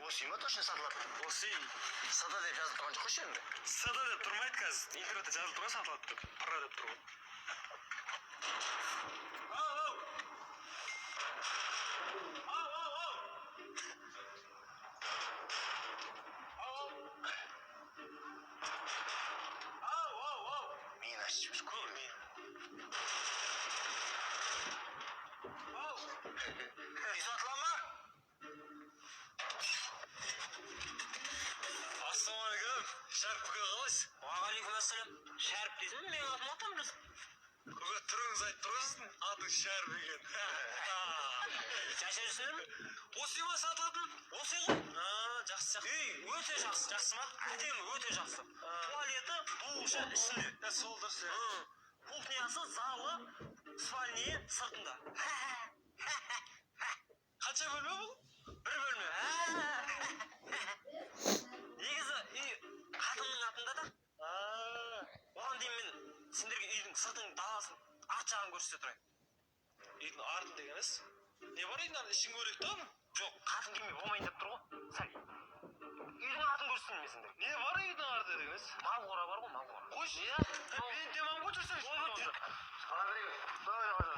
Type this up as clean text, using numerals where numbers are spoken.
Осы үй ма точно сатылады? Осы үй. Сата деп жазылып тұрған жоқ қой жерінде. Сата деп тұрмайды қазір. Интернетте жазылып тұр ғой, сатылады деп. Пра деп тұр ғой. Ау, ау. Ау, ау, ау. Ау, ау. Ау, ау, ау. Мен ашып жіберші. Көр мен. Ау. Үй сатыла ма? Ассалаумағалейкум. Шәріп көке, қалайсыз? Уағалейкум ассалам. Шәріп дейсің бе? Менің атым атам білесің. Көке, түріңіз айтып тұр ғой, сіздің атыңыз Шәріп екен. Жайша жүрсің бе? Осы үй ма сатылатын? Осы үй ғой. А, жақсы, жақсы. Үй өте жақсы. Жақсы ма? Әдемі, өте жақсы. Туалеті, душы ішінде. Е, сол дұрыс, иә. Кухнясы, залы, спальниі сыртында. Қанша бөлме бұл? Бір бөлме. Негізі үй қатынның атында да. А, Оған дейін мен сендерге үйдің сыртын, даласын, арт жағын көрсете тұрайын. Үйдің артын дегеніңіз? Не бар үйдің артында? Ішін көрейік та оның. Жоқ, қатын келмей болмайын деп тұр ғой. Сәл. Үйдің артын көрсетейін мен сендерге. Не бар үйдің арты дегеніңіз? Мал қора бар ғой, мал қора. Қойшы. Иә. Мен демалып ғой, жүрсеңші. Ой, жүр. Қала берейік. Давай, давай.